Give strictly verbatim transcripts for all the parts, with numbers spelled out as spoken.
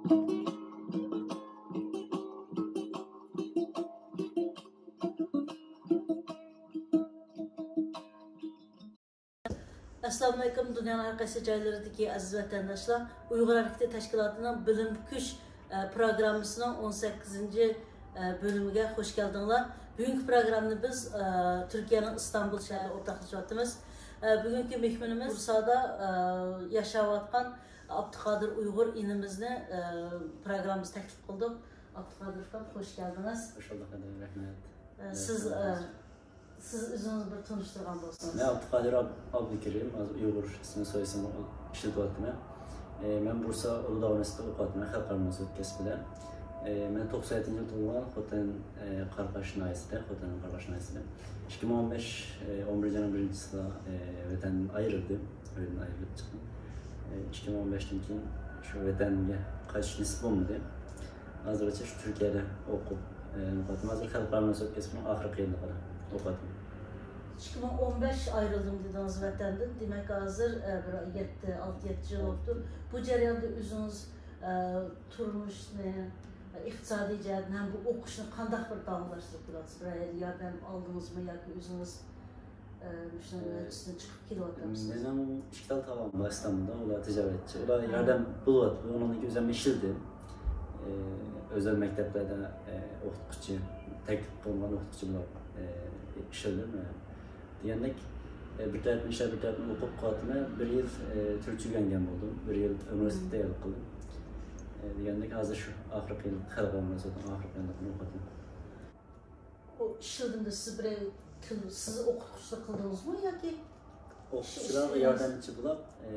ئەسسالامۇئەلەيكۇم، دۇنيانىڭ ھەر قايسى جايلىرىدىكى ئەزىز ۋەتەنداشلار. ئۇيغۇر ھەرىكىتى تەشكىلاتىنىڭ بىلىم كۈچ، ئە، پروگراممىسىنىڭ ئون سەككىزىنچى، ئە، بۆلۈمىگە خوش كەلدىڭلار. بۈگۈنكى پروگراممىنى بىز، ئە، تۈركىيەنىڭ ئىستانبۇل شەھىرىدە ئورتاقلىشىۋاتىمىز. ئە، بۈگۈنكى مېھمىنىمىز بۇرسادا، ئە، ياشاۋاتقان ئابدۇقادىر ئۇيغۇر ئىنىمىزنى، ئە، پروگراممىمىزغا تەكلىپ قىلدۇق. ئابدۇقادىر ئۇكام، خوش كەلدىڭىز. خوش بولدۇق، رەھمەت. ئە، سىز، ئە، سىز ئۆزىڭىزنى بىر تونۇشتۇرغان بولسىڭىز. مەن ئابدۇقادىر ئاب-، ئابدۇكېرىم، ھازىر ئۇيغۇر ئىسمى، سوي ئىسمىنى ئىشلىتىۋاتىمەن. ئە، مەن بۇرسا ئۇلۇداغ ئۇنىۋېرسىتېتىدا ئوقۇۋاتىمەن، خەلقئارا مۇناسىۋەت كەسپىدە. ئە، مەن توقسان يەتتىنچى يىل تۇغۇلغان، خوتەن، ئە، قاراقاش ناھىيەسىدە، خوتەن قاراقاش ناھىيەسىدە. ئىككى مىڭ ئون بەش، ئە، ئون بىرىنچى ئاينىڭ بىرىنچىسىدە، ئە، ۋەتەندىن ئايرىلدىم. ئۆيدىن ئايرىلىپ چىقتىم. ئە، ئىككى مىڭ ئون بەشتىن كېيىن شۇ ۋەتەنگە قايتىش نېسىپ بولمىدى. ھازىرغىچە شۇ تۈركىيەدە ئوقۇپ، ئە، ئوقۇۋاتىمەن. ھازىر خەلقئارا مۇناسىۋەت كەسپىنىڭ ئاخىرقى يىللىقىدا ئوقۇۋاتىمەن. ئىككى مىڭ ئون بەش ئايرىلدىم دېدىڭىز ۋەتەندىن. دېمەك، ھازىر، ئە، بىر يەتتە، ئالتە، يەتتە يىل بولۇپتۇ. بۇ جەرياندا ئۆزىڭىز، ئە، تۇرمۇشنى، ئىقتىسادىي جەھەتتىن ھەم بۇ ئوقۇشنى قانداق بىر داۋاملاشتۇرۇپ كېلىۋاتىسىز؟ بىرەر ياردەم ئالدىڭىزمۇ ياكى ئۆزىڭىز، ئە، مۇشۇنىڭ ئە، نەتىجىسىدىن چىقىپ كېلىۋاتامسىز؟ مېنىڭ ئىككى تال تاۋام بار ئىستانبۇلدا، ئۇلار تىجارەتچى. ئۇلار ھە. ياردەم بولۇۋاتىدۇ، ئۇنىڭدىن كېيىن ئۆزۈم ئىشلىدىم. ئە، ئۆزەل مەكتەپلەردە، ئە، ئوقۇتقۇچى، تەكلىپ قىلىنغان ئوقۇتقۇچى بولۇپ، ئە، ئىشلىدىم. ئە، دېگەندەك، ئە، بىر تەرەپتىن ئىشلەپ، بىر تەرەپتىن ئوقۇپ قالدىم. بىر يىل، ئە، تۈركچە ئۆگەنگەن بولدۇم. بىر يىل ئۇنىۋېرسىتېتتا تەييارلىق قىلدىم. ئە، دېگەندەك، ھازىر شۇ ئاخىرقى يىل خەلقئارا مۇناسىۋەتنىڭ ئاخىرقى يىللىقىنى ئوقۇۋاتىمەن. ئۇ ئىشلىدىم دە، سىز بىرەر تىل، سىز ئوقۇتقۇچىلىق قىلدىڭىزمۇ ياكى؟ ئوقۇتقۇچىلارغا ياردەمچى بولاپ، ئە،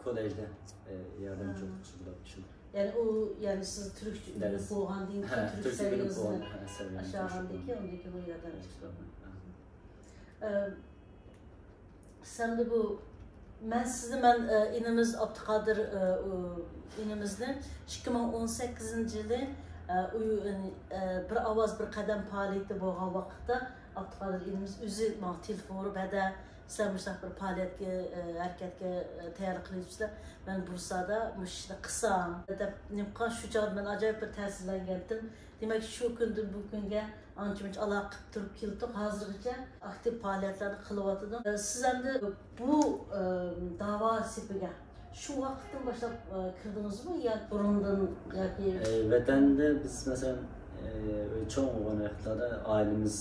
كوللېجدە، ئە، ياردەمچى ھا. ئوقۇتقۇچى بولاپ ئىشلىدىم. يەنى ئۇ، يەنى سىز تۈركچە ئۆگىنىپ دەرس. بولغاندىن ھە، كېيىن، تۈرك تۈركچە ئۆگىنىپ سەۋىيەسىنى بولغان، ھە، سەۋىيەنى ئاشۇرغاندىن تۈركچە كېيىن ئۇندىن كېيىن ئۇ ياردەمچى. ھە، ئىشلەپ، ھە. ئە، سەندە بۇ، مەن سىزنى، مەن، ئە، ئىنىمىز ئابدۇقادىر، ئە، ئۇ، ئىنىمىزنى ئىككى مىڭ ئون سەككىزىنچى يىلى، ئە، ئۇ، ئە، بىر ئاۋاز بىر قەدەم پائالىيىتى بولغان ۋاقىتتا ئابدۇقادىر ئىنىمىز ئۆزى ماڭا تېلېفون ئۇرۇپ، ھەدە، سەن مۇشۇنداق بىر پائالىيەتكە، ئە، ھەرىكەتكە، ئە، تەييارلىق قىلىۋېتىپسىلەر، مەن بۇرسادا مۇشۇ ئىشنى قىلسام دەپ نېمە قىلغان، شۇ چاغدا مەن ئاجايىپ بىر تەسىرلەنگەنتىم. دېمەك، شۇ كۈندىن بۇ كۈنگە ئانچە-مۇنچە ئالاقە قىلىپ تۇرۇپ كېلىپتۇق. ھازىرغىچە ئاكتىپ پائالىيەتلەرنى قىلىۋاتىدۇ. سىز ئەمدى بۇ، ئە، داۋا سېپىگە شۇ ۋاقىتتىن باشلاپ، ئە، كىردىڭىزمۇ يا بۇرۇندىن ياكى؟ ئە، ۋەتەندە بىز، مەسىلەن، ئە، چوڭ بولغان ۋاقىتلاردا ئائىلىمىز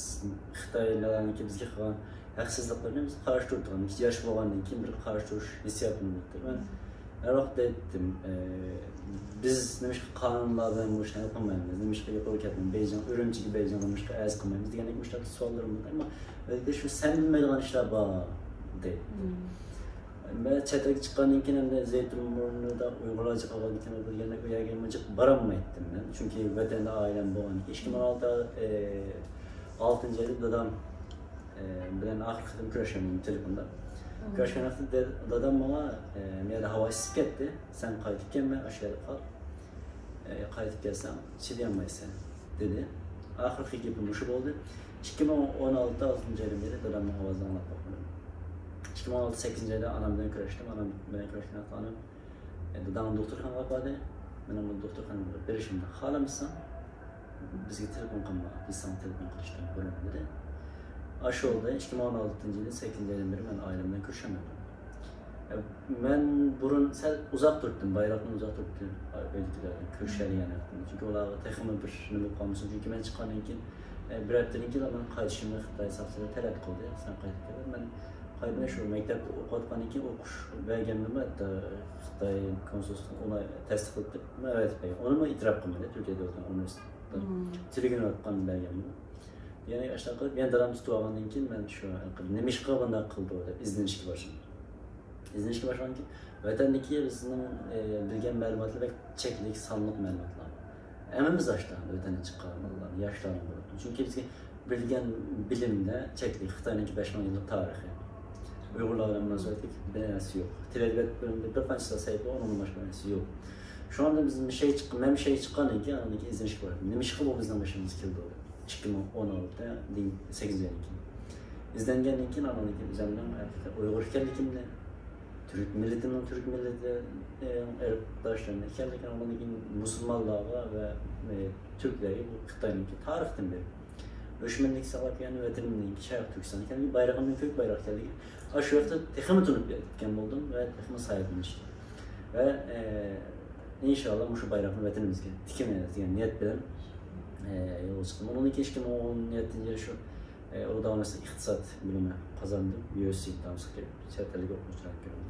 خىتايلارنىڭكى بىزگە قىلغان ھەقسىزلىقلىرىنى بىز قارشى تۇرۇپ تۇرغان، ياش بولغاندىن كېيىن بىر قارشى تۇرۇش ھېسسىياتىمىز بولۇپتۇ. مەن ھەر ۋاقىت ئېيتتىم، ئە، بىز نېمىشقا قانۇنلار بىلەن بۇ ئىشنى ھەل قىلمايمىز، نېمىشقا يۇقىرى كەتمەي بېيجىڭ، ئۈرۈمچىگە بېيجىڭغا نېمىشقا ئەرز قىلمايمىز دېگەندەك مۇشۇنداق سوئاللىرىم بولدى. ئەمما ئۆيدە شۇ سەن بىلمەيدىغان ئىشلار بار دەيدۇ. مەن چەت ئەلگە چىققاندىن كېيىن ئەمدى زەيتۇن بۇرنىدا ئۇيغۇرلارچە قالغاندىن كېيىن بۇ يەرلەر، ئۇ يەرگە جىق بارالمايتتىم مەن. چۈنكى ۋەتەندە ئائىلەم بولغاندىن كېيىن، ئىككى مىڭ ئالتە، ئە، ئالتىنچى ئايدا دادام، ئە، بىلەن ئاخىرقى قېتىم كۆرۈشكەن تېلېفوندا. كۆرۈشكەن ۋاقتىدا دادام ماڭا، ئە، «بۇ يەردە ھاۋا ئىسسىپ كەتتى، سەن قايتىپ كەلمە، ئاشۇ يەردە قال. ئە، قايتىپ كەلسەڭ چىدىيالمايسەن» دېدى. ئاخىرقى گېپى مۇشۇ بولدى. ئىككى مىڭ ئون ئالتە ئالتىنچى ئايدىن بېرى دادامنىڭ ئاۋازىنى ئاڭلاپ باقمىدىم. ئىككى مىڭ ئون ئالتە سەككىزىنچى ئايدا ئانام بىلەن كۆرۈشتۈم. ئانام بىلەن كۆرۈشكەن ۋاقىتتا ئانام، ئە، داداڭنى دوختۇرخانىغا ئاپار دېدى. مېنىڭ بۇ دوختۇرخانىغا بېرىشىمنى خالىمىساڭ، بىزگە تېلېفون قىلما، بىز ساڭا تېلېفون قىلىشتىن بۇرۇن دېدى. ئاشۇ يولدا ئىككى مىڭ ئون ئالتىنچى يىلى سەككىزىنچى ئايدىن بېرى مەن ئائىلەم بىلەن كۆرۈشەلمەيمەن. مەن بۇرۇن سەل ئۇزاق تۇرۇپتىم، بايراقتىن ئۇزاق تۇرۇپتىم، ئۆيدىكىلەردىن كۆرۈشەلىگەن ھەقتىن. چۈنكى ئۇلارغا تېخىمۇ بىر نېمە بولۇپ قالمىسۇن. چۈنكى مەن چىققاندىن كېيىن، ئە، بىر ھەپتىدىن كېيىن مېنىڭ قايتىشىمنى خىتاي ساقچىلىرى تەلەپ قىلدى. سەن قايتىپ كەل. مەن قايتماي شۇ مەكتەپتە ئوقۇۋاتقاندىن كېيىن ئوقۇش بەلگەمنىمۇ ھەتتا خىتاي كونسۇلخانىسى ئۇنى تەستىقلاپ، مەن ئەۋەتىپ بەرگەن. ئۇنىمۇ ئېتىراپ قىلمىدى، تۈركىيەدە ئوقۇغان ئۇنىۋېرسىتېتتا تۈگىنىۋاتقان بەلگەمنى. يەنە ئاشۇنداق قىلىپ، يەنە دادام تۇتۇپ ئالغاندىن كېيىن مەن شۇ نېمىشقا بۇنداق قىلدى دەپ ئىزدىنىشكە باشلىدىم. ئىزدىنىشكە باشلىغاندىن كېيىن، ۋەتەندىكى بىزنىڭ، ئە، بىلگەن مەلۇماتلار بەك چەكلىك، سانلىق مەلۇماتلار. ھەممىمىز ئاشتا ۋەتەندىن چىققان بالىلار، ياشلارنىڭ بولۇپتۇ. چۈنكى بىزگە بىلگەن بىلىمدە چەكلىك، خىتاينىڭكى بەش مىڭ يىللىق تارىخى، ئۇيغۇرلار بىلەن مۇناسىۋەتلىك بىر نەرسە يوق. تىل ئەدەبىيات بۆلۈمىدە بىر قانچە سەھىپە، ئۇنىڭدىن باشقا نەرسە يوق. شۇڭا بىز مىشەي چىق-، مەن مىشەي چىققاندىن كېيىن ئاندىن كېيىن ئىزدىنىشكە باشلىدىم. نېمىشقا بۇ بىزنىڭ بېشىمىزغا كېلىدۇ دەپ. ئىككى مىڭ ئون ئالتىدىن سەككىزىنچى ئايدىن كېيىن ئىزدەنگەندىن كېيىن، ئاندىن كېيىن ئۆزۈمنىڭ ھەقىقەتەن ئۇيغۇر ئىكەنلىكىمنى، تۈرك مىللىتىنىڭ، تۈرك مىللىتىنىڭ ئىرقداشلىرىنىڭ ئىكەنلىكىنى، ئۇنىڭدىن كېيىن مۇسۇلمانلارغا ۋە، ئە، تۈركلەرگە بۇ خىتاينىڭكى تارىختىن بېرى ئۆچمەنلىك ساقلاپ كەلگەن ۋەتىنىمنىڭكى شەرقىي تۈركىستان ئىكەنلىكى، بايرىقىمنىڭ كۆك بايراق ئىكەنلىكى ئاشۇ ۋاقىتتا تېخىمۇ تونۇپ كەتكەن بولدۇم ۋە تېخىمۇ ساھىبلىنىشتىم. ۋە، ئە، ئىنشاللا مۇشۇ بايراقنى ۋەتىنىمىزگە تىكىمىز دېگەن نىيەت بىلەن، ئە، يولغا چىقتىم. ئۇنىڭدىن كېيىن ئىككى مىڭ ئون يەتتىنچى يىلى شۇ ئۇ داۋاملاشسا ئىقتىساد بۆلۈمى قازاندىم. يۇ ئېس سى دامسىغا كىرىپ، چەت ئەللىك ئوقۇغۇچىلارنى كۆرۈپ.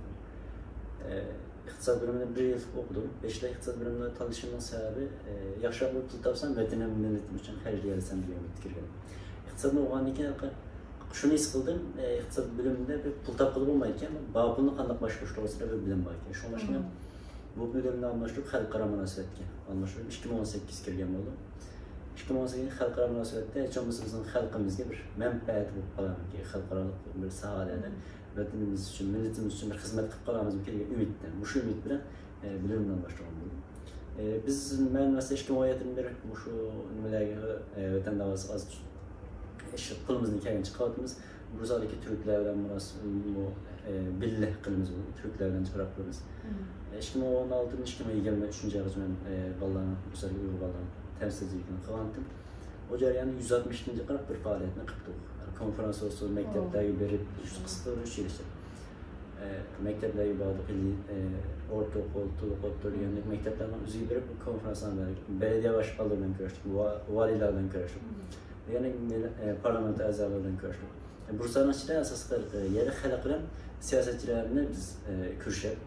ئىقتىساد بۆلۈمىدە بىر يىل ئوقۇدۇم. بېشىدا ئىقتىساد بۆلۈمىنى تاللىشىمنىڭ سەۋەبى، ياخشىراق بىر پۇل تاپسام، ۋەتىنىم، مىللىتىم ئۈچۈن خەجلىيەلىسەم دېگەن ئۈمىدتە كىرگەن. ئىقتىسادنى ئوقۇغاندىن كېيىن شۇنى ھېس قىلدىم، ئىقتىساد بۆلۈمىندە بىر پۇل تاپقىلى بولمايدىكەن، بار پۇلنى قانداق باشقۇرۇش توغرىسىدا بىر بىلىم بار ئىكەن. شۇڭلاشقا بۇ بۆلۈمنى ئالماشتۇرۇپ، خەلقئارا مۇناسىۋەتكە ئالماشتۇرۇپ، ئىككى مىڭ ئون سەككىز كىرگەن بولدۇم. ئىككى مىڭ ئون سەككىز خەلقئارا مۇناسىۋەتتە ھېچ بولمىسا بىزنىڭ خەلقىمىزگە بىر مەنپەئەت بولۇپ قالارمىكىن، خەلقئارالىق بىر ساھەلەردە ۋەتىنىمىز ئۈچۈن، مىللىتىمىز ئۈچۈن بىر خىزمەت قىلىپ قالارمىزمىكىن دېگەن ئۈمىدتە، مۇشۇ ئۈمىد بىلەن، ئە، بۆلۈمنى ئالماشتۇرغان بولدۇم. ئە، بىز، مەن مەسىلەن، ئىككى مىڭ ئون يەتتىدىن بېرى مۇشۇ نېمىلەرگە، ئە، ۋەتەن داۋاسىغا ئاز ئىش قولىمىزدىن كەلگەنچە قىلىۋاتىمىز. بۇ زالدىكى تۈركلەر بىلەن بىراز، ئۇ، ئە، بىللە قىلىمىز، بۇ تۈركلەر بىلەن جىقراق قىلىمىز. ئىككى مىڭ ئون ئالتىدىن ئىككى مىڭ يىگىرمە ئۈچىنچى يىلغىچە مەن، ئە، بالىلارنىڭ، خۇسۇسەن ئۇيغۇر بالىلارنىڭ تەمسىلچىلىكىنى قىلغانتىم. ئۇ جەرياندا يۈز ئاتمىشتىن جىقراق بىر پائالىيەتنى قىپتۇق. يەنى كونفرانس بولسۇن، مەكتەپلەرگە بېرىپ، ئۈچ قىسقا ئۈچ يىل ئىچىدە. ئە، مەكتەپلەرگە باردۇق، ئە، ئورتا ئوقۇ، تولۇق ئوتتۇرا دېگەندەك مەكتەپلەرنىڭ ئۆزىگە بېرىپ كونفرانسلارنى بەردۇق. بەلەدىيە باشلىقلىرى بىلەن كۆرۈشتۇق، ۋا-، ۋالىيلار بىلەن كۆرۈشتۇق. يەنى، ئە، پارلامېنت ئەزالىرى بىلەن كۆرۈشتۇق. بۇرسانىڭ ئىچىدە ئاساسلىق يەرلىك خەلق بىلەن سىياسەتچىلەرنى بىز، ئە، كۆرۈشۈپ،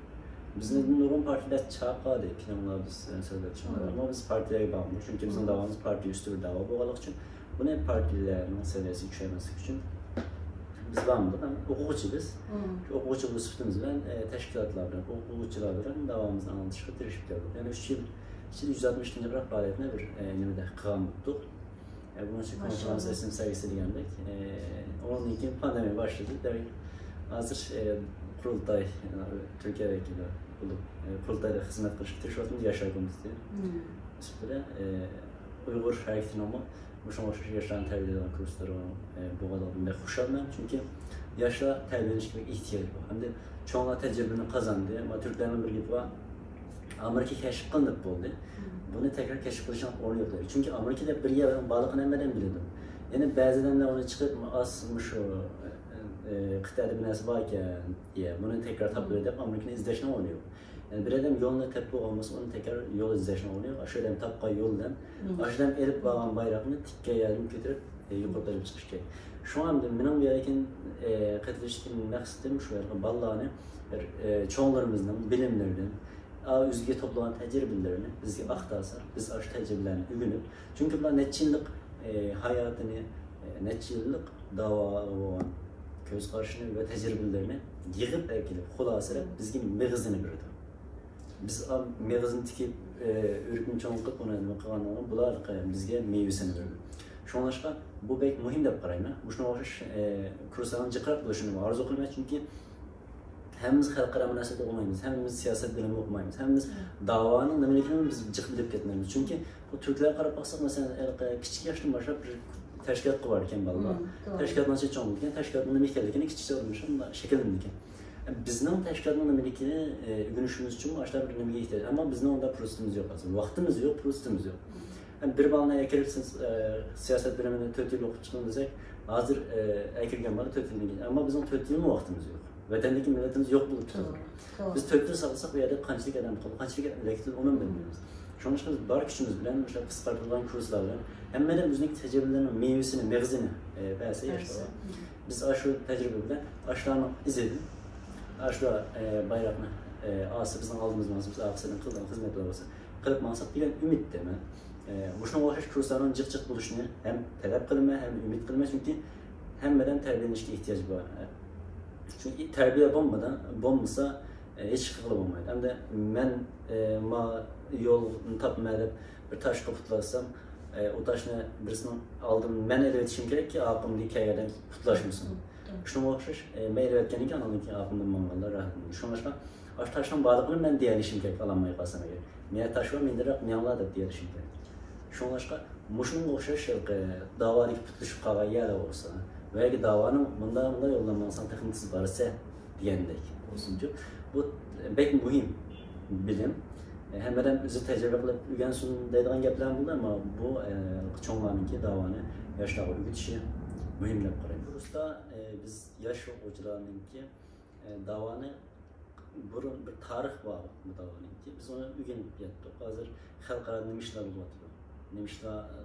بىزنى نۇرغۇن پارتىيەلەر چاقىردى، كېلىڭلار بىز بىلەن سۆزلەپ چىقىڭلار. ئەمما بىز پارتىيەلەرگە بارمىدۇق، چۈنكى بىزنىڭ داۋامىز پارتىيە ئۈستىدە داۋا بولغانلىقى ئۈچۈن، بۇنى پارتىيەلەرنىڭ سەۋىيەسىگە چۈشۈرمەسلىك ئۈچۈن بىز بارمىدۇق. ئەمما ئوقۇغۇچى بىز. شۇ ئوقۇغۇچى بولۇش سۈپىتىمىز بىلەن، ئە، تەشكىلاتلار بىلەن، ئوقۇغۇچىلار بىلەن داۋامىزنى ئاڭلىتىشقا تىرىشىپ كەلدۇق. يەنى ئۈچ يىل ئىچىدە يۈز ئاتمىشتىن جىقراق پائالىيەتنى بىر، ئە، نېمىدە قىلغان بولدۇق. ئە، بۇنىڭ ئۈچۈن كونفرانس رەسىم سەرگىسى دېگەندەك. ئە، ئۇنىڭدىن كېيىن پاندېمىيە باشلىدى. دەل ھازىر، ئە، قۇرۇلتاي، ئە، تۈركىيە ۋەكىلى بولۇپ، ئە، قۇرۇلتايدا خىزمەت قىلىشقا تىرىشىۋاتىمىز، ياشلار كومىتېتى سۈپىتىدە، ئە، ئۇيغۇر ھەرىكىتىنىڭمۇ مۇشۇنىڭغا ئوخشاش ياشلارنى تەربىيەلەيدىغان كۇرسلىرى، ئە، بولغانلىقىدىن بەك خۇشالمەن. چۈنكى ياشلار تەربىيەلىنىشكە بەك ئېھتىياجى بار. ھەمدە چوڭلار تەجرىبىنى قازاندى. ما تۈركلەرنىڭ بىر گېپى بار، ئامېرىكا كەشىپ قىلىنىپ بولدى. بۇنى تەكرار كەشىپ قىلىشنىڭ ئورنى يوق دەيدۇ. چۈنكى ئامېرىكىدا بىر يەرنىڭ بارلىقىنى ھەممە ئادەم بىلىدۇ. يەنى بەزى ئادەملەر ئۇنى چىقىرىپ، ئاز مۇشۇ، ئە، ئە، قىتئەدە بىر نەرسە بار ئىكەن، يە، بۇنى تەكرار تاپىلى دەپ ئامېرىكىنى ئىزدەشنىڭ ئورنى يوق. يەنى بىر ئادەم يولنى تېپىپ بولغان بولسا، ئۇنى تەكرار يول ئىزدەشنىڭ ئورنى يوق. ئاشۇ ئادەم تاپقان يول بىلەن، ئاشۇ ئادەم ئېلىپ بارغان بايراقنى تىككەن يەردىن كۆتۈرۈپ، ئە، يۇقىرى ئېلىپ چىقىش كېرەك. شۇڭا ئەمدى مېنىڭ بۇ يەردىكى، ئە، قېتىلىشتىكى مەقسىتىم شۇ يەردىكى بالىلارنى بىر، ئە، چوڭلىرىمىزنىڭ بىلىملىرىدىن، ئا، ئۆزىگە توپلىغان تەجرىبىلىرىنى بىزگە ئاختارسا، بىز ئاشۇ تەجرىبىلەرنى ئۆگىنىپ، چۈنكى بۇلار نەچچە يىللىق، ئە، ھاياتىنى، ئە، نەچچە يىللىق داۋا بولغان كۆز قارىشىنى ۋە تەجرىبىلىرىنى يىغىپ ئەكېلىپ، خۇلاسىلەپ بىزگە مېغىزىنى بېرىدۇ. بىز ئا-، مېغىزىنى تىكىپ، ئە، ئۆرۈكنى چوڭ قىلىپ، ئۇنى نېمە قىلغاندىن كېيىن بۇلار، ئە، بىزگە مېۋىسىنى بېرىدۇ. شۇڭلاشقا بۇ بەك مۇھىم دەپ قارايمەن. مۇشۇنىڭغا ئوخشاش، ئە، كۇرسلارنىڭ جىقراق بولۇشىنى ئارزۇ قىلىمەن، چۈنكى ھەممىمىز خەلقئارا مۇناسىۋەت ئوقۇمايمىز، ھەممىمىز سىياسەت بىلىمى ئوقۇمايمىز، ھەممىمىز داۋانىڭ نېمىلىكىنى بىز جىق بىلىپ كەتمەيمىز. چۈنكى بۇ تۈركلەرگە قاراپ باقساق، مەسىلەن، ھېلىقى كىچىك ياشتىن باشلاپ بىر تەشكىلاتقا بارىدىكەن بالىلار. تەشكىلاتنىڭ ئىچى چوڭ بولىدىكەن، تەشكىلاتنىڭ نېمە ئىكەنلىكىنى كىچىكىچە ئادەم شۇنداق شەكىللىنىدىكەن. بىزنىڭ تەشكىلاتنىڭ نېمىلىكىنى، ئە، ئۆگىنىشىمىز ئۈچۈن ئاشۇنداق بىر نېمىگە ئېھتىياج. ئەمما بىزنىڭ ئۇنداق پۇرسىتىمىز يوق ھازىر. ۋاقتىمىز يوق، پۇرسىتىمىز يوق. بىر بالىنى ئەكىرىپ سىز، ئە، سىياسەت بۆلۈمىنى تۆت يىل ئوقۇپ چىقىڭ دېسەك، ھازىر، ئە، ئەكىرگەن بالا تۆت يىلدىن كېيىن. ئەمما بىزنىڭ تۆت يىلمۇ ۋاقتىمىز يوق. ۋەتەندىكى مىللىتىمىز يوق بولۇپ كېتىدۇ. بىز تۆت يىل ساقلىساق، بۇ يەردە قانچىلىك ئادەم قالدى، قانچىلىك ئادەم ئەكېتىلدى، ئۇنىمۇ بىلمەيمىز. شۇڭلاشقا بىز بار كۈچىمىز بىلەن، مۇشۇ قىسقارتىلغان كۇرسلار بىلەن ھەممە ئادەم ئۆزىنىڭ تەجرىبىلىرىنىڭ مېۋىسىنى، مېغىزىنى، ئە، بەرسە ياخشى بولار. بىز ئاشۇ تەجرىبە بىلەن ئاشۇلارنىڭ ئىزىدىن، ئاشۇلار، ئە، بايراقنى، ئە، ئالسا، بىزنىڭ ئالدىمىزدىن ماڭسا، بىز ئارقىسىدىن قىلىدىغان خىزمەتلەر بولسا، قىلىپ ماڭساق دېگەن ئۈمىدتە مەن. ئە، مۇشۇنىڭغا ئوخشاش كۇرسلارنىڭ جىق جىق بولۇشىنى ھەم تەلەپ قىلىمەن، ھەم ئۈمىد قىلىمەن، چۈنكى ھەممە ئادەم تەربىيەلىنىشكە ئېھتىياجى بار. چۈنكى تەربىيە بولمىدا-، بولمىسا، ئە، ھېچ ئىش قىلغىلى بولمايدۇ. ئەمدى مەن، ئە، ما يولنى تاپىمەن دەپ بىر تاشقا پۇتلاتسام، ئە، ئۇ تاشنى بىرسىنىڭ ئالدىن مەن ئېلىۋېتىشىم كېرەككى، ئارقامدىكى كەلگەن ئادەم پۇتلاشمىسۇن. شۇنىڭغا ئوخشاش، ئە، مەن ئېلىۋەتكەندىن كېيىن ئاندىن كېيىن ئارقامدىن ماڭغانلار راھەت بولىدۇ. شۇڭلاشقا ئاشۇ تاشنىڭ بارلىقىنى مەن دېيەلىشىم كېرەك، ئالالماي قالسام ئەگەر. مېنىڭ تاش بار، مېنىڭراق مېڭىڭلار دەپ دېيەلىشىم كېرەك. شۇڭلاشقا مۇشۇنىڭغا ئوخشاش ھېلىقى داۋادىكى پۇتلىشىپ قالغان يەرلەر بولسا، ۋە ياكى داۋانىڭ مۇنداق، مۇنداق يولدىن ماڭساڭ تېخىمۇ تېز بارىسەن دېگەندەك بولسۇنچۇ. بۇ بۇ بەك مۇھىم بىلىم. ھەممە ئادەم ئۆزى تەجرىبە قىلىپ ئۆگەنسۇن دەيدىغان گەپلەر بولىدۇ، ئەمما بۇ، ئە، چوڭلارنىڭكى داۋانى ياشلارغا ئۆگىتىشى مۇھىم دەپ قارايمەن. ئۇرۇستا، ئە، بىز ياش ئوقۇغۇچىلارنىڭكى، ئە، داۋانى بۇرۇن بىر تارىخ بار بۇ داۋانىڭكى. بىز ئۇنى ئۆگىنىپ يەتتۇق. ھازىر خەلقئارادا نېمە ئىشلار بولۇۋاتىدۇ؟ نېمە ئىشلار، ئە،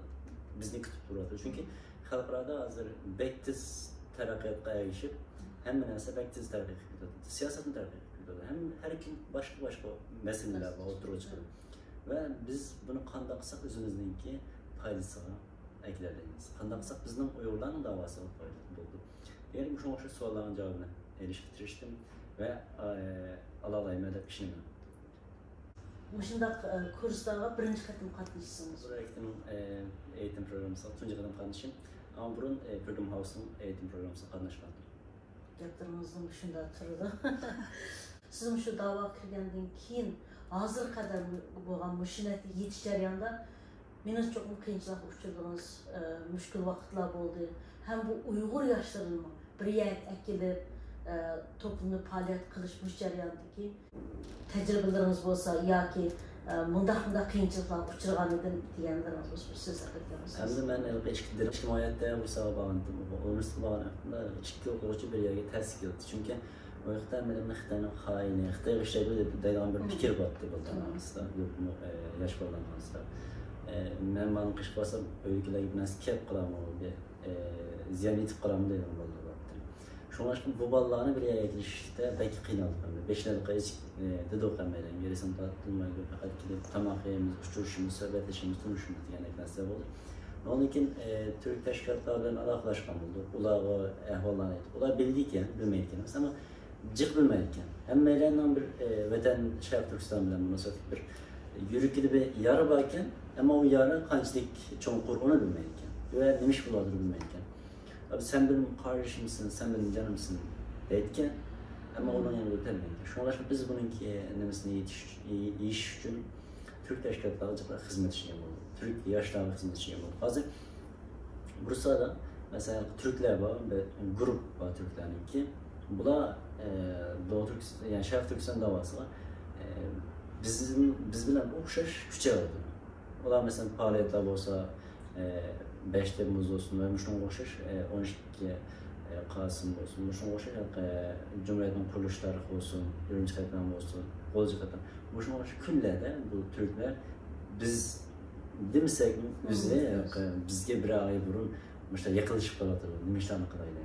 بىزنى كۈتۈپ تۇرۇۋاتىدۇ؟ چۈنكى خەلقئارادا ھازىر بەك تېز تەرەققىياتقا ئەگىشىپ، ھەممە نەرسە بەك تېز تەرەققىي قىلىپ كېتىۋاتىدۇ. سىياسەتمۇ تەرەققىي قىلىپ كېتىۋاتىدۇ. ھەم ھەر كۈن باشقا-باشقا مەسىلىلەر بار ئوتتۇرىغا چىقىدۇ. ۋە بىز بۇنى قانداق قىلساق ئۆزىمىزنىڭكى پايدىسىغا ئەكېلەلەيمىز؟ قانداق قىلساق بىزنىڭ ئۇيغۇرلارنىڭ داۋاسىغا پايدىلىق بولىدۇ؟ يەنى مۇشۇنىڭغا ئوخشاش سوئاللارنىڭ جاۋابىنى ئېلىشقا تىرىشتىم ۋە، ئە، ئالالايمەن دەپ ئىشىنىمەن. مۇشۇنداق، ئە، كۇرسلارغا بىرىنچى قېتىم قاتنىشىسىز. بۇ ھەرىكىتىنىڭ، ئە، ئېيتىم پروگراممىسىغا تۇنجى قېتىم قاتنىشىم. ئەمما بۇرۇن، ئە، پىردۇم ھاۋسنىڭ ئېيتىم پروگراممىسىغا قاتناشقانىدىم. گەپلىرىڭىزدىن شۇنداق تۇرىدۇ. سىز مۇشۇ داۋاغا كىرگەندىن كېيىن، ھازىرغا قەدەر بولغان مۇشۇ نەتىجىگە يېتىش جەريانىدا مېنىڭچە چوقۇم قىيىنچىلىققا ئۇچرىدىڭىز، ئە، مۈشكۈل ۋاقىتلار بولدى. ھەم بۇ ئۇيغۇر ياشلىرىنىمۇ بىر يەرگە ئەكېلىپ، ئە، توپلىنىپ پائالىيەت قىلىش مۇشۇ جەرياندىكى تەجرىبىلىرىڭىز بولسا ياكى، ئە، مۇنداق، مۇنداق قىيىنچىلىقلارغا ئۇچرىغان ئىدىم دېگەنلىرىڭىز بولسا بىر سۆزلەپ ئۆتسىڭىز. ئەمدى مەن ھېلىقى ئىككى، ئىككى ماياتتا بۇ ساۋاق بارغانتىم، ئۇنىۋېرسىتېتقا بارغان ۋاقتىمدا ئىككى ئوقۇغۇچى بىر يەرگە تەستە كېلىپتۇ. چۈنكى ئۇ ياقتا مېنى خىتاينىڭ خائىنى، خىتايغا ئىشلەيدۇ دەيدىغان بىر پىكىر بارتتى بالىلارنىڭ ئارىسىدا، يۇرتمۇ، ئە، ياش بالىلارنىڭ ئارىسىدا. ئە، مەن مانا قىشقا بارسام ئۆيدىكىلەرگە بىر نەرسە كەپ قالامۇ، بىر، ئە، زىيان يېتىپ قالامۇ دەيدىغان بالىلار بارتتى. شۇڭلاشقا بۇ بالىلارنى بىر يەرگە ئېلىشتا بەك قىينالدۇق. بېشىنى ھېلىقى ئېچىپ، ئە، دېدۇق ھەممەيلەن، يېرىسىمۇ تارتىلمايدۇ، پەقەت كېلىپ تاماق يەيمىز، ئۇچرىشىمىز، سۆھبەتلىشىمىز، تونۇشىمىز دېگەندەك نەرسىلەر بولدى. ئۇنىڭدىن كېيىن، ئە، تۈرك تەشكىلاتلار بىلەن ئالاقىلەشكەن بولدۇق. ئۇلارغا ئەھۋاللارنى ئېيتىپ، ئۇلار بىلىدىكەن، بىلمەيدىكەن ئەمەس، ئەمما جىق بىلمەيدىكەن. ھەممەيلەننىڭ بىر، ئە، ۋەتەن شەرقىي تۈركىستان بىلەن مۇناسىۋەتلىك بىر يۈرىكىدە بىر يارا باركەن، ئەمما ئۇ يارا قانچىلىك چوڭقۇر، ئۇنى بىلمەيدىكەن. ۋە نېمە ئىش بولۇۋاتىدۇ بىلمەيدىكەن. «ئابى، سەن مېنىڭ قارىدىشىمسەن، سەن مېنىڭ جېنىمسەن» دەيدىكەن. ئەمما ئۇنىڭ يەنە بىر تەلمەيدىكەن. شۇڭلاشقا بىز بۇنىڭكى نېمىسىنى يېتىش-، يېشىش ئۈچۈن تۈرك تەشكىلاتلارغا جىق خىزمەت ئىشلىگەن بولدۇق. تۈرك ياشلارغا خىزمەت ئىشلىگەن بولدۇق. ھازىر بۇرسادا، مەسىلەن، تۈركلەر بار، بىر گۇرۇپپا بار تۈركلەرنىڭكى. بۇلار، ئە، دوغۇ تۈركىس-، يەنى شەرقىي تۈركىستان داۋاسىغا، ئە، بىزدىن، بىز بىلەن ئوخشاش كۈچەۋاتىدۇ. ئۇلار، مەسىلەن، پائالىيەتلەر بولسا، ئە، بەش تېممۇز بولسۇن ۋە مۇشۇنىڭغا ئوخشاش، ئە، ئون ئىككى، ئە، قاسىم بولسۇن، مۇشۇنىڭغا ئوخشاش، ئە، جۇمھۇرىيەتنىڭ قۇرۇلۇش تارىخى بولسۇن، ئۈرۈمچى قەتنامى بولسۇن، غۇلجا قەتنامى، مۇشۇنىڭغا ئوخشاش كۈنلەردە بۇ تۈركلەر بىز دېمىسەك، ئۆزى، بىزگە بىر ئاي بۇرۇن مۇشۇنداق يېقىنلىشىپ قېلىۋاتىدۇ. نېمە ئىشلارنى قىلايلى؟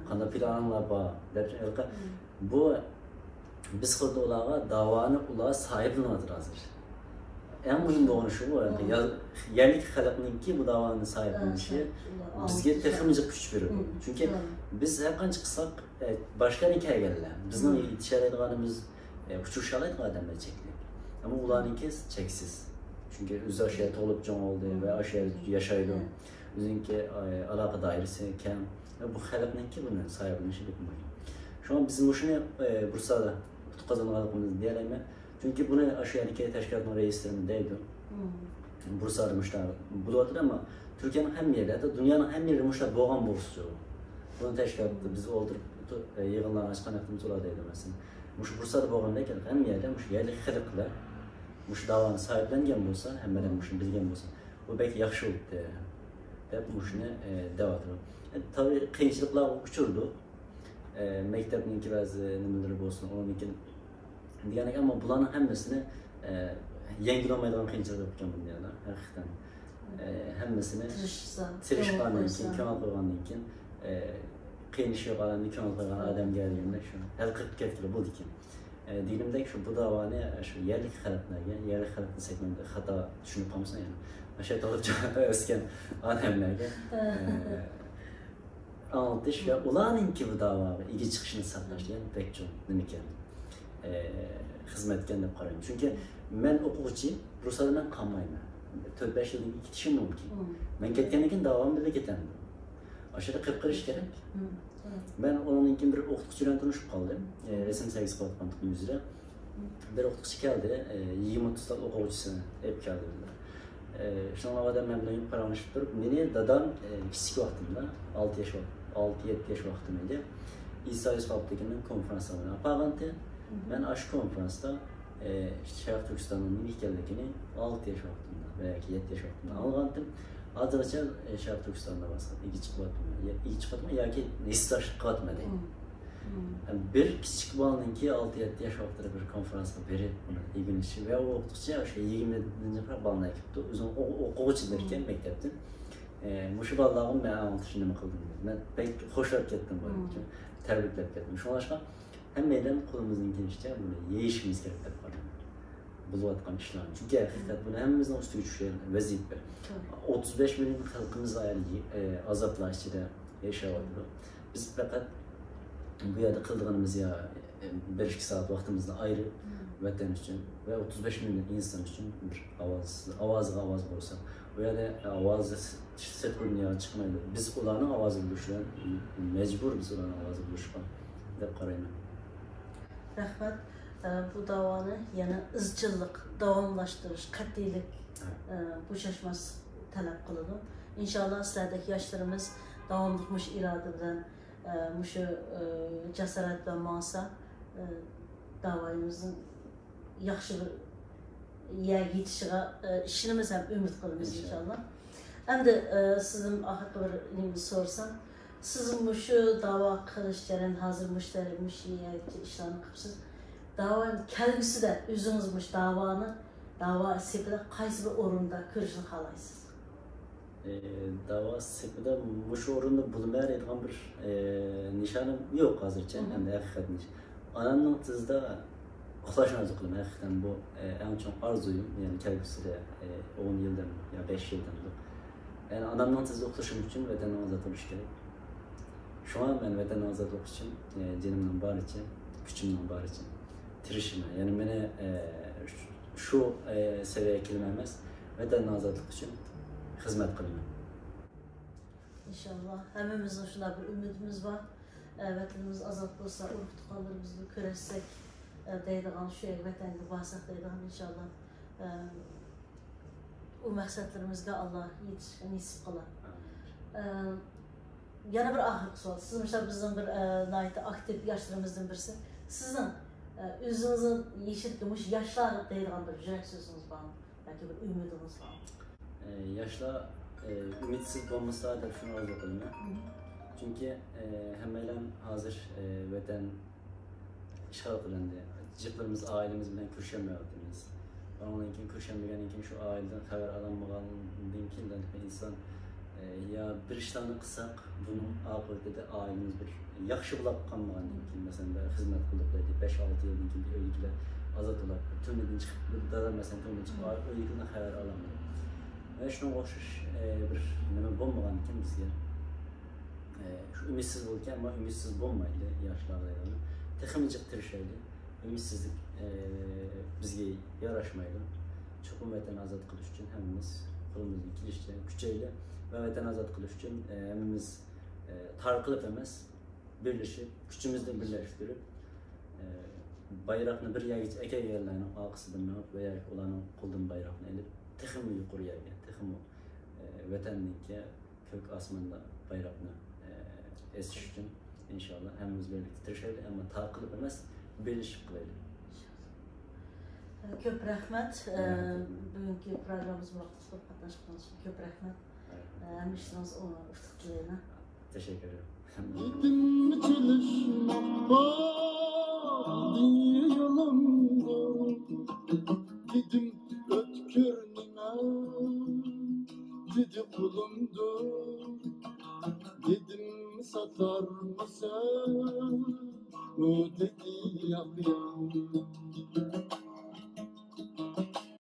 قانداق پىلانىڭلار بار؟ دەپ، ھېلىقى بۇ بىز خۇددى ئۇلارغا داۋانى ئۇلار ساھىبلىنىۋاتىدۇ ھازىر. ئەڭ مۇھىم بولغىنى شۇ، بۇ يەرلىك خەلقنىڭكى بۇ داۋانى ساھىبلىنىشى بىزگە تېخىمۇ جىق كۈچ بېرىدۇ. چۈنكى بىز ھەر قانچە قىلساق، ئە، باشقا يەردىن كەلگەنلەر. بىزنىڭ يېتىشەلەيدىغىنىمىز، ئە، ئۇچرىشالايدىغان ئادەملەر چەكلىك. ئەمما ئۇلارنىڭكى چەكسىز. چۈنكى ئۆزى ئاشۇ يەردە تۇغۇلۇپ چوڭ بولدى ۋە ئاشۇ يەردە ياشايدۇ. ئۆزىنىڭكى، ئە، ئالاقە دائىرىسى كەڭ. ۋە بۇ خەلقنىڭكى بۇنى ساھىبلىنىشى بەك مۇھىم. شۇڭا بىز مۇشۇنى، ئە، بۇرسادا ئۇتۇق قازانغانلىقىمىزنى دېيەلەيمەن. چۈنكى بۇنى ئاشۇ يەردىكى تەشكىلاتنىڭ رەئىسلىرىمۇ دەيدۇ. بۇرسادا مۇشۇنداق بولۇۋاتىدۇ، ئەمما تۈركىيەنىڭ ھەممە يېرىدە، ھەتتا دۇنيانىڭ ھەممە يېرىدە مۇشۇنداق بولغان بولسىچۇ؟ بۇنى تەشكىلاتتا بىز ئولتۇرۇپ، ئە، يىغىنلارنى ئاچقان ۋاقتىمىزدا ئۇلار دەيدۇ، مەسىلەن، مۇشۇ بۇرسادا بولغاندەك ھەممە يەردە مۇشۇ يەرلىك خەلقلەر مۇشۇ داۋانى ساھىبلەنگەن بولسا، ھەممە ئادەم مۇشۇنى بىلگەن بولسا، بۇ بەك ياخشى بولاتتى، دەپ مۇشۇنى، ئە، دەۋاتىدۇ. ئە، تەبىئىي قىيىنچىلىقلارغا ئۇچرىدۇق. ئە، مەكتەپنىڭكى بەزى نېمىلىرى بولسۇن، ئۇنىڭدىن كېيىن دېگەندەك، ئەمما بۇلارنىڭ ھەممىسىنى، ئە، يەڭگىلى بولمايدىغان قىيىنچىلىق بولۇپكەن بۇ دۇنيادا، ھەقىقەتەن. ئە، ھەممىسىنى تىرىشقاندىن كېيىن، كۆڭۈل قويغاندىن كېيىن، ئە، قىيىن ئىش يوق ئادەمنى كۆڭۈل قويغان ئادەمگە دېگەندەك شۇ ھەل قىلىپ كەتكىلى بولىدىكەن. ئە، دېگىنىمدەك شۇ بۇ داۋانى شۇ يەرلىك خەلقلەرگە، يەرلىك خەلق دېسەك مەن خاتا چۈشىنىپ قالمىسۇن يەنە. ئاشۇ يەردە تۇغۇلۇپ ئۆسكەن ئادەملەرگە، ئە، ئاڭلىتىش ۋە ئۇلارنىڭكى بۇ داۋاغا ئىگە چىقىشىنى ساقلاش دېگەن بەك چوڭ نېمىكەن، ئە، خىزمەتكەن دەپ قارايمەن. چۈنكى مەن ئوقۇغۇچى، بۇرسادا مەن قالمايمەن. تۆت بەش يىلدىن كېيىن كېتىشىم مۇمكىن. مەن كەتكەندىن كېيىن داۋام بىللە كېتەمدۇ؟ ئاشۇ يەردە قېلىپ قېلىش كېرەك. مەن ئۇنىڭدىن كېيىن بىر ئوقۇتقۇچى بىلەن تونۇشۇپ قالدىم. ئە، رەسىم سەرگىسى قىلىۋاتقان تۇغما يۈزىدە. بىر ئوقۇتقۇچى كەلدى، ئە، يىگىرمە ئوتتۇز تال ئوقۇغۇچىسىنى ئېلىپ كەلدى بىللە. ئە، شۇنىڭ ئادەم مەن بىلەن پاراڭلىشىپ تۇرۇپ، مېنى دادام، ئە، كىچىك ۋاقتىمدا، ئالتە ياش ۋاق-، ئالتە يەتتە ياش ۋاقتىم ئىدى. ئىسا يۈسۈپ ئابدۇكىنىڭ كونفېرانسلىرىغا ئاپارغانتى. مەن ئاشۇ كونفرانستا، ئى، شەرقىي تۈركىستاننىڭ نېمە ئىكەنلىكىنى ئالتە ياش ۋاقتىمدا ۋە ياكى يەتتە ياش ۋاقتىمدا ئاڭلىغانتىم. ھازىرغىچە، ئى، شەرقىي تۈركىستاندا بارسام، ئىگە چىقىۋاتىمەن، يا-، ئىگە چىقىۋاتىمەن ياكى ھېسداشلىق قىلىۋاتىمەن دەيمەن. بىر كىچىك بالىنىڭكى ئالتە يەتتە ياش ۋاقتىدا بىر كونفرانسقا بېرىپ، ئۇنى ئۆگىنىشى ۋە ئۇ ئوقۇتقۇچى ئاشۇ يىگىرمىدىن جىقراق بالىنى ئەكېلىپتۇ. ئۆزۈم ئوقۇ-، ئوقۇغۇچىدىكەن مەكتەپتىن. ئى، مۇشۇ بالىلارغا مەن ئاڭلىتىشنى نېمە قىلدىم؟ مەن بەك خۇشلاپ كەتتىم بۇ ئىشقا. تەبرىكلەپ كەتتىم. شۇڭلاشقا ھەممەيلەن قولىمىزدىن كېلىشىچە بۇنى يېيىشىمىز كېرەك دەپ قارايمەن. بولۇۋاتقان ئىشلارنى. چۈنكى ھەقىقەت بۇنى ھەممىمىزنىڭ ئۈستىگە چۈشكەن ۋەزىپە. توغرا. ئوتتۇز بەش مىليون خەلقىمىز ئايرى، ئى، ئازابلار ئىچىدە ياشاۋاتىدۇ. بىز پەقەت بۇ يەردە قىلىدىغىنىمىز يا، ئى، بىر ئىككى سائەت ۋاقتىمىزنى ئايرىپ، ۋەتەن ئۈچۈن ۋە ئوتتۇز بەش مىليون ئىنسان ئۈچۈن بىر ئاۋاز، ئاۋازغا ئاۋاز بولسا، بۇ يەردە ئاۋازى سىرتقى دۇنياغا چىقمايدۇ. بىز ئۇلارنىڭ ئاۋازى بولۇش بىلەن مەجبۇر، بىز ئۇلارنىڭ ئاۋازى بولۇشقا دەپ قارايمەن. رەھمەت. ئە، بۇ داۋانى يەنە ئىزچىللىق، داۋاملاشتۇرۇش، قەتئىيلىك، ھە. ئە، بوشاشماس تەلەپ قىلىدۇ. ئىنشاللا سىلەردەك ياشلىرىمىز داۋاملىق مۇشۇ ئىرادە بىلەن، ئە، مۇشۇ، ئە، جاسارەت بىلەن ماڭسا، ئە، داۋايىمىزنىڭ ياخشى بىر يەرگە يېتىشىغا، ئە، ئىشىنىمىز ھەم ئۈمىد قىلىمىز ئىنشاللا. ئىنشاللا. ئەمدى، ئە، سىزدىن ئاخىرقى بىر نېمىنى سورىسام، سىز مۇشۇ داۋا قىلىش جەريانى ھازىر مۇشۇ، مۇشۇ يەرگىچە ئىشلارنى قىپسىز. داۋا كەلگۈسىدە ئۆزىڭىز مۇشۇ داۋانى، داۋا سېپىدە قايسى بىر ئورۇندا كۆرۈشنى خالايسىز؟ ئى، داۋا سېپىدە مۇشۇ ئورۇندا بولىمەن دەيدىغان بىر، ئى، نىشانىم يوق ھازىرچە، ئەمدى ھەقىقەتنى. ئانامنىڭ تىزىدا ئۇخلاشنى ئارزۇ قىلىمەن. ھەقىقەتەن بۇ، ئى، ئەڭ چوڭ ئارزۇيۇم، يەنى كەلگۈسىدە، ئى، ئون يىلدىن يا بەش يىلدىن، يەنى ئانامنىڭ تىزىدا ئۇخلىشىم ئۈچۈن ۋەتەننىڭ ئازاد بولۇشى كېرەك. شۇڭا مەن ۋەتەننىڭ ئازادلىقى ئۈچۈن، ئى، جېنىمنىڭ بارىچە، كۈچۈمنىڭ بارىچە تىرىشىمەن. يەنى مېنى، ئى، شۇ، ئى، سەۋىيەگە كېلىمەن ئەمەس، ۋەتەننىڭ ئازادلىقى ئۈچۈن خىزمەت قىلىمەن. ئىنشاللا ھەممىمىزنىڭ شۇنداق بىر ئۈمىدىمىز بار. ئە، ۋەتىنىمىز ئازاد بولسا، ئۇرۇق تۇغقانلىرىمىزنى كۆرەتسەك، ئە، دەيدىغان، شۇ يەرگە ۋەتەنگە بارساق دەيدىغان، ئىنشاللا، ئە، ئۇ مەقسەتلىرىمىزگە ئاللا يېتىشكە نېسىپ قىلار. ئە، يەنە بىر ئاخىرقى سوئال. سىز مۇشۇ بىزنىڭ بىر، ئە، ناھايىتى ئاكتىپ ياشلىرىمىزدىن بىرسى. سىزنىڭ، ئە، ئۆزىڭىزنىڭ يېشىدىكى مۇشۇ ياشلارغا دەيدىغان بىر يۈرەك سۆزىڭىز بارمۇ؟ ياكى بىر ئۈمىدىڭىز بارمۇ؟ ئە، ياشلار، ئە، ئۈمىدسىز بولمىسا دەپ شۇنى ئارزۇ قىلىمەن. چۈنكى، ئە، ھەممەيلەن ھازىر، ئە، ۋەتەن ئىشغال قىلىندى. جىقلىرىمىز، ئائىلىمىز بىلەن كۆرۈشەلمەيۋاتىمىز. ئۇنىڭدىن كېيىن كۆرۈشەلمىگەندىن كېيىن شۇ ئائىلىدىن خەۋەر ئالالمىغاندىن كېيىن ئىنسان، ئە، يا بىر ئىشلارنى قىلساق، بۇنىڭ ئاقىۋىتىدە ئائىلىمىز بىر ياخشى بولاپ قالمىغاندىن كېيىن، مەسىلەن، بىر خىزمەت قىلدۇق دەيلى، بەش ئالتە يىلدىن كېيىن ئۆيدىكىلەر ئازاد بولاپ، تۈرمىدىن چىقىپ، دادا، مەسىلەن، تۈرمىدىن چىقىپ، ئۆيدىكىلەردىن خەۋەر ئالالمىدى. ۋە شۇنىڭغا ئوخشاش، ئە، بىر نېمە بولمىغاندىكىن بىزگە، ئە، شۇ ئۈمىدسىز بولىدىكەن، ئەمما ئۈمىدسىز بولمايلى ياشلار دەيدۇ. تېخىمۇ جىق تىرىشايلى. ئۈمىدسىزلىك، ئە، بىزگە ياراشمايدۇ. چوقۇم ۋەتەننى ئازاد قىلىش ئۈچۈن ھەممىمىز قولىمىزدىن كېلىشىچە كۈچەيلى ۋە ۋەتەننى ئازاد قىلىش ئۈچۈن، ئە، ھەممىمىز، ئە، تارقىلىپ ئەمەس، بىرلىشىپ، كۈچىمىزنى بىرلەشتۈرۈپ، ئە، بايراقنى بىر يەرگىچە ئەكەلگەنلەرنىڭ ئارقىسىدىن مېڭىپ ۋە ياكى ئۇلارنىڭ قولىدىن بايراقنى ئېلىپ، تېخىمۇ يۇقىرى يەرگە، تېخىمۇ، ئە، ۋەتەننىڭكى كۆك ئاسماندا بايراقنى، ئە، ئېسىش ئۈچۈن ئىنشاللا ھەممىمىز بىرلىكتە تىرىشايلى، ئەمما تارقىلىپ ئەمەس، بىرلىشىپ قىلايلى. كۆپ رەھمەت. ئە، رەھمەت. بۈگۈنكى پروگراممىمىزغا ۋاقىت قىلىپ قاتناشقىنىڭىز ئۈچۈن كۆپ رەھمەت. رەھمەت. ئە، ھەممە ئىشلىرىڭىز ئۇتۇق تىلەيمەن. تەشەككۈر. دېدىم چېلىشماق بولدى يولۇمدۇر، دېدىم ئۆتكۈر نېمە، دېدى قولۇمدۇر، دېدىم ساتارمىسەن، ئۇ دېدى ياق ياق.